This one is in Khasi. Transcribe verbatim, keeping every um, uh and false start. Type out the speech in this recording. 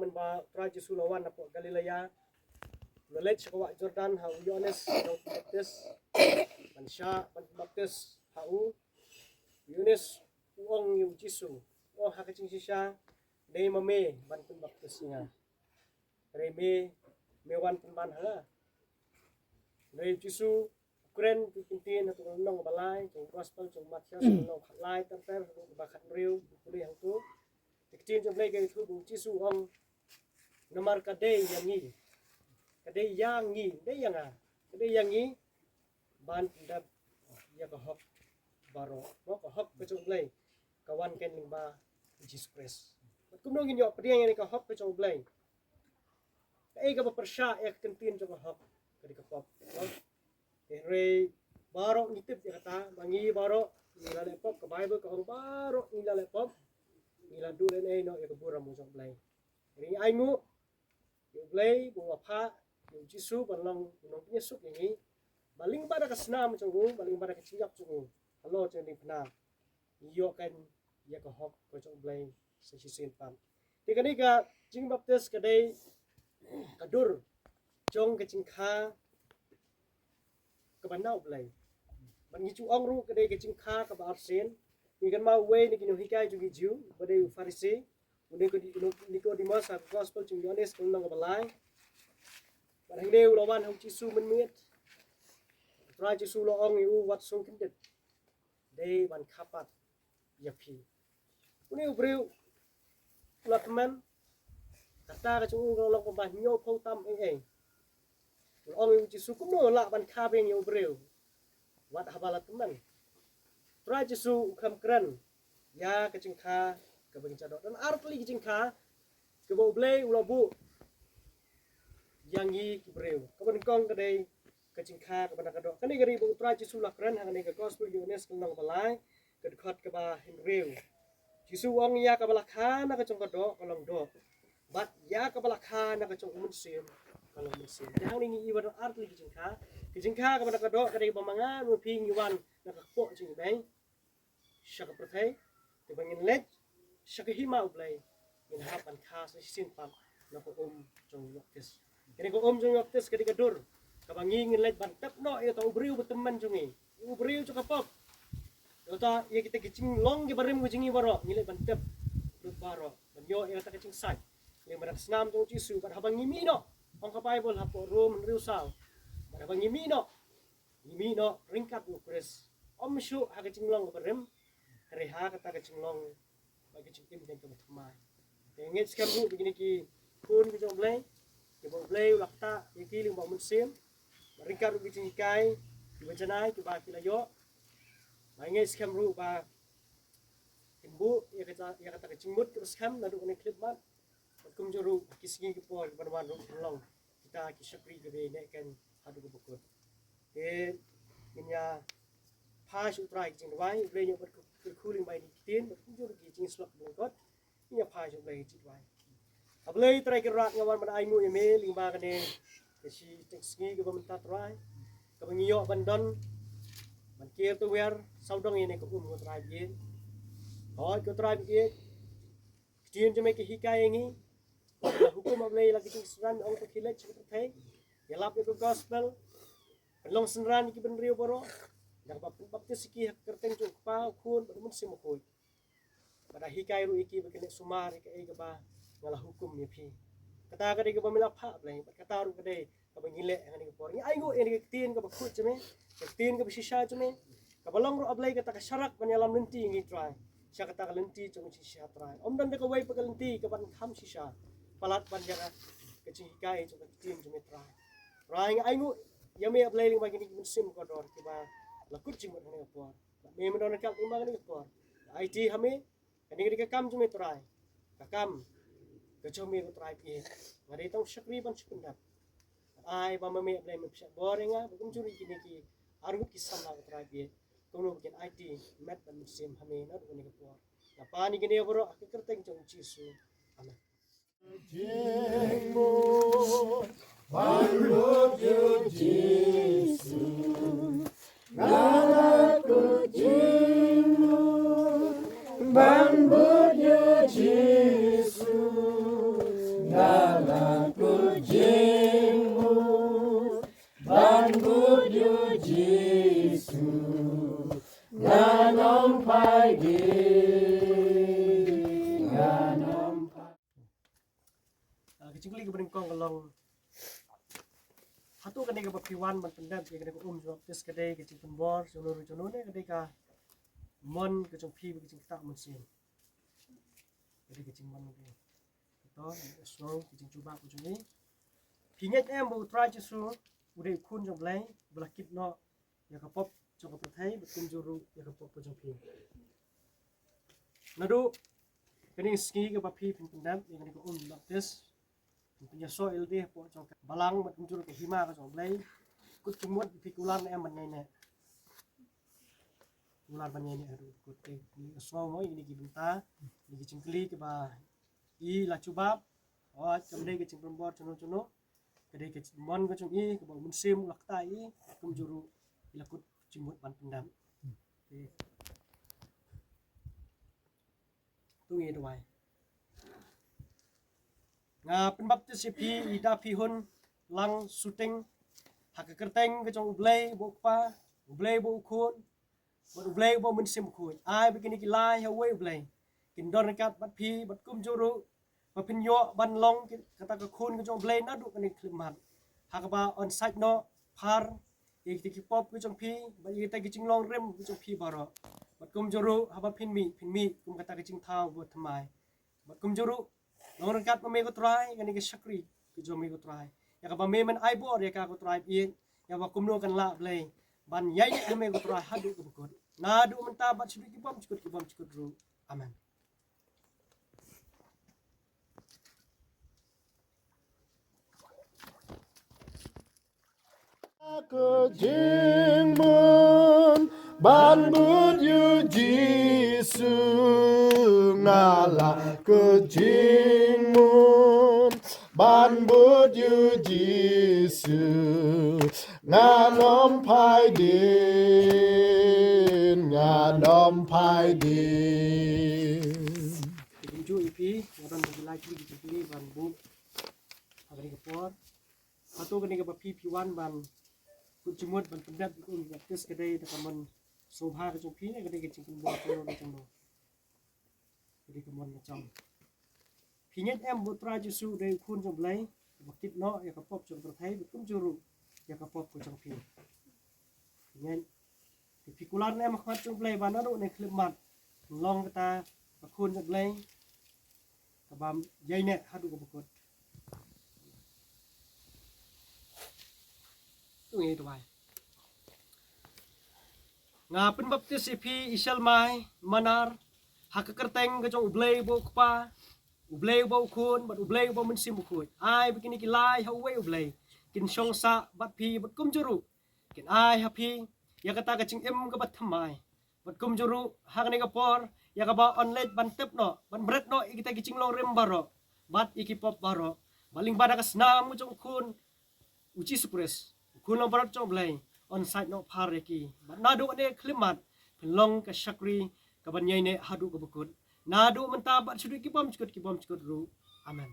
Mynba U Trai Jisu u la wan napoh Galilea, u la leit sha ka wah Jordan ha u Ïoannis u nongpynbaptis ban shah, ban pynbaptis ha u. U Ïoannis u ong ïa u Jisu, u ong ha ka jingshisha, dei ma me ban pynbaptis ïa nga? Hynrei me, me wan pynban ha nga. Hynrei u Jisu u kren ki ktien ha ka lynnong ba lai jong u Gospel jong u Mathaios, lynnong khatlai ter ter haduh kaba khathynriew, u pule hangto. Te ka ktien jong U Blei ka ïathuh ba u Jisu u ong, namar ka dei ïa ngi, ka dei ïa ngi, dei ïa nga, ka dei ïa ngi ban pyndep ïa ka hok baroh. Mo, ka hok ka jong U Blei ka wan keiñ lyngba u Jisu Khrist. Bad kumno ngin ïoh pdiang ïa ka hok ka jong U Blei? Kaei kaba pyrshah ïa ka kyntien jong ka hok? Ka dei ka pop. Hynrei baroh ngi tip ïa kata, ba ngi baroh ngi la leh pop, ka Baibl ka ong baroh ngi la leh pop, ngi la duh lehnoh ïa ka burom ka jong U Blei. Hynrei ngi ainguh ïa U Blei ba u la phah ïa u Jisu ban long u nongpynïasuk ïa ngi, ba lyngba da ka snam jong u, ba lyngba da ka jingïap jong u, halor jong ka diengphna ngi ïoh keiñ ïa ka hok ka jong U Blei sa shisien pat. Te kane ka jingbaptis ka dei ka dur jong ka jingkha kaba na U Blei. Bad ngi ju ong ruh ka dei ka jingkha kaba arsien. Ngi kynmaw uwei na ki nonghikai jong ki Jiw, ba dei u Pharisi, u Nikodi-, Nikodimos, ha ka Gospel jong u Ïoannis ka lynnong kaba lai. Bad hangne u la wan ha u Jisu mynmiet. U Trai Jisu u la ong ïa u, wat sngewkyndit, dei ban kha pat ïa phi. Une u briew u la tymmen, kata ka jong u ka long kumba hynñiewphew tam eiei. U la ong ïa u Jisu, kumno lah ban kha biang ïa u briew wat haba la tymmen? U Trai Jisu u khlem kren ïa ka jingkha kaba ngin sa doh. Don ar tylli ki jingkha kaba U Blei u la buh ïa ngi ki briew. Kaba nyngkong ka dei ka jingkha kaba na ka doh. Kane ka dei ba U Trai Jisu u la kren ha kane ka Gospel Ïoannis ka lynnong ba lai, ka dkhot kaba hynriew. Jisu u ong, ïa kaba la kha na ka jong ka doh ka long doh, bad ïa kaba la kha na ka jong u Mynsiem ka long mynsiem. Te hangne ngi i ba don ar tylli ki jingkha. Ka jingkha kaba na ka doh ka dei ba ma nga ma phi ngi wan na ka kpoh jong i Blei sha ka pyrthei, te ba ngin leit sha ka hima U Blei, ngin hap ban kha sa shisien pat na ka um jong u Ïoannis. Kane ka um jong u Ïoannis ka dei ka dur kaba ngi ngin leit ban tep noh ïa uta u briew ba tymmen jong ngi, u briew jong ka pop. Ïa uta, ïa kita ki jinglong kiba rim ka jong ngi baroh ngi leit ban tep lut baroh, ban ïoh ïa kata ka jingsait lyngba ka snam jong u Jisu. Bad haba ngi mih noh, ong ka Baibl hapoh Rom hynriew saw, bad haba ngi mih noh, ngi mih noh ryngkat u Khrist, ym shuh ha ka jinglong kaba rim, hynrei ha kata ka jinglong bad ka jingim kaba thymmai. Te ngeit skhem ruh ba kine ki khun ki jong U Blei, kiba U Blei u la ktah ïa ki lyngba u Mynsiem, bad ryngkat ruh ki jinghikai kiba janai kiba ki la ïoh. Ba ngeit skhem ruh ba kin buh ïa kata, ïa kata ka jingmut kaba skhem naduh kane ka khyllipmat. Bad kumjuh ruh ha ki sngi ki por kiban wan ruh kin long kita ki shakri kiba ïaineh keiñ haduh kaba kut. Te ngin ïa phai sha U Trai ka jingduwai, U Blei un ïoh ban kyrkhu lyngba ine i ktien, bad kumjuh ruh ki jingïasyllok lyngkot. Ngin ïa phai sha U Blei ka jingduwai. A Blei Trai Kynrad, nga wan ban ainguh ïa me lyngba kane ka shiteng sngi kaba mynta Trai, kaba ngi ïoh ban don ban kiar tawiar sawdong ïa kane ka um ko Trai ba ïeit. Hooid ko Trai ba ïeit, ktien jong me ka hikai ïa ngi, la hukum, A Blei, la ka jingsynran, ong, to khie leit sha ka pyrthei, ïalap ïa ka gospel, pynlong synran ïa ki bynriew baroh da kaba pynbaptis ïa ki ha ka kyrteng jong U Kpa, U Khun bad U Mynsiem Bakhuid. Bad da hikai ruh ïa ki ba kin leh sumar ïa kaei kaba nga la hukum ïa phi. Kata ka dei kaba me la phah, A Blei, bad kata ruh ka dei kaba ngi leh ha kane ka por. Ngi ainguh ïa kane ka ktien kaba khuid jong me, ka ktien kaba shisha jong me, kaba long ruh, A Blei, kata ka sharak ban ïalam lynti ïa ngi Trai sha kata ka lynti jong ka jingshisha Trai. Ym don da kawei pat ka lynti kaban kham shisha palat ban ïa ka jinghikai jong ka ktien jong me Trai. Trai, ngi ainguh ïa me, A Blei, lyngba kine ki mynsiem kordor kiba la kut jingmut ha kane ka por. Bad me, me don ryngkat lyngba kane ka por. Aiti ha me, kane ka dei ka kam jong me Trai, ka kam ka jong me ko Trai ba ïeit. Nga dei tang u shakri ban shu pyndep. Ai ba ma me, A Blei, me pynshah bor ïa nga bad kumjuh ruh ïa kine ki arngut ki samla ko Trai ba ïeit, kumno ba kin aiti met bad mynsiem ha me naduh kane ka por. Nga pan ïa kine baroh ha ka kyrteng jong U Jisu. Amen. Jingmut ban bud ïa U Jisu. Nga la kut jingmut ban bud ïa U Jisu. Jingkylli kaba nyngkong ka long, hato kane kaba phi wan ban pyndep ïa kane ka um jong u baptis ka dei ka jingpynbor jong u ruh jong u ne ka dei ka mon ka jong phi bad ka jingktah mynsiem? Ka dei ka jingmon ka dei. Kato, ïa sngew ka jingjubab ka jong i. Phi ngeit em ba u Trai Jisu u dei u khun jong u Blei ba la kit noh ïa ka pop jong ka pyrthei bad kumjuh ruh ïa ka pop ka jong phi? Naduh kane ka sngi kaba phi phin pyndep ïa kane ka um baptis, phin pynïasoh ïa lade hapoh jong ka balang bad kumjuh ruh ka hima ka jong u Blei. Kut jingmut phi kular ne em ban ïaineh? Kular ban ïaineh haduh kut. Te kine ka sngew mo ïa kine ki bynta, kine ki jingkylli kiba i la jubab. Hooid, kam dei ka jingpynbor jong u jong u. Ka dei ka mon ka jong i kaba u Mynsiem u la ktah ïa i, kumjuh ruh i la kut jingmut ban pyndep. Te to ngin duwai. Nga pynbaptis ïa phi ïa da phi hun lang shooting ha ka kyrteng ka jong u Blei uba u Kpa, u Blei uba u Khun bad u Blei uba u Mynsiem Bakhuid. Ai ba kine ki lai ha uwei u Blei kin don ryngkat bad phi bad kumjuh ruh ba phin ïoh ban long ki, kata ka khun ka jong u Blei naduh kane ka khyllipmat, ha kaba yn sait noh phar ïa kita ki pop ka jong phi bad ïa kita ki jinglong rim ka jong phi baroh. Bad kumjuh ruh haba phin mih, phin mih kum kata ka jingthaw kaba thymmai. Bad kumjuh ruh long ryngkat ma me ko Trai kane ka shakri ka jong me ko Trai, ïa kaba me men ai bor ïa ka ko Trai, ïa, ïa ba kumno kan lah Blei ban ïaineh ïa me ko Trai haduh kaba kut, naduh mynta bad shaduh ki bymjukut ki bymjukut ruh. Amen. Ka jingmut ban bud ïa u Jisu, nga la ka jingmut ban bud ïa u Jisu, ngan ym phai dien, ngan ym phai dien. Te kumjuh ïa phi, nga don ki lai ki jingkylli ban buh ha kane ka por. Hato kane kaba phi phi wan ban kut jingmut ban pyndep ïa ka um baptis ka dei da ka mon sngewbha ka jong phi ne ka dei ka jingpynbor jong u jong u? Ka dei ka mon ka jong. Phi ngeit em ba u Trai Jisu u dei u Khun jong u Blei uba kit noh ïa ka pop jong ka pyrthei bad kumjuh ruh ïa ka pop ka jong phi? Phi ngeit? Te phi kular ne em ha khmat jong u Blei ba naduh kane ka khyllipmat phin long kata ka khun jong u Blei kaba ïaineh haduh kaba kut? To ngin duwai. Nga pynbaptis ïa phi i Shelmai Manar ha ka kyrteng ka jong u Blei uba u Kpa, u Blei uba u Khun bad u Blei uba u Mynsiem Bakhuid. Ai ba kine ki lai ha uwei u Blei kin shong sah bad phi bad kumjuh ruh kin ai ha phi ïa kata ka jingim kaba thymmai. Bad kumjuh ruh ha kane ka por ïa kaba yn leit ban tep noh, ban bret noh ïa kita ki jinglong rim baroh bad ïa ki pop baroh, bad lyngba da ka snam ka jong u Khun u Jisu Khrist, u Khun langbrot jong u Blei, yn sait noh phar ïa ki. Bad naduh kane ka khyllipmat phin long ka shakri kaban ïaineh haduh kaba kut, naduh mynta bad shaduh ki bymjukut ki bymjukut ruh. Amen.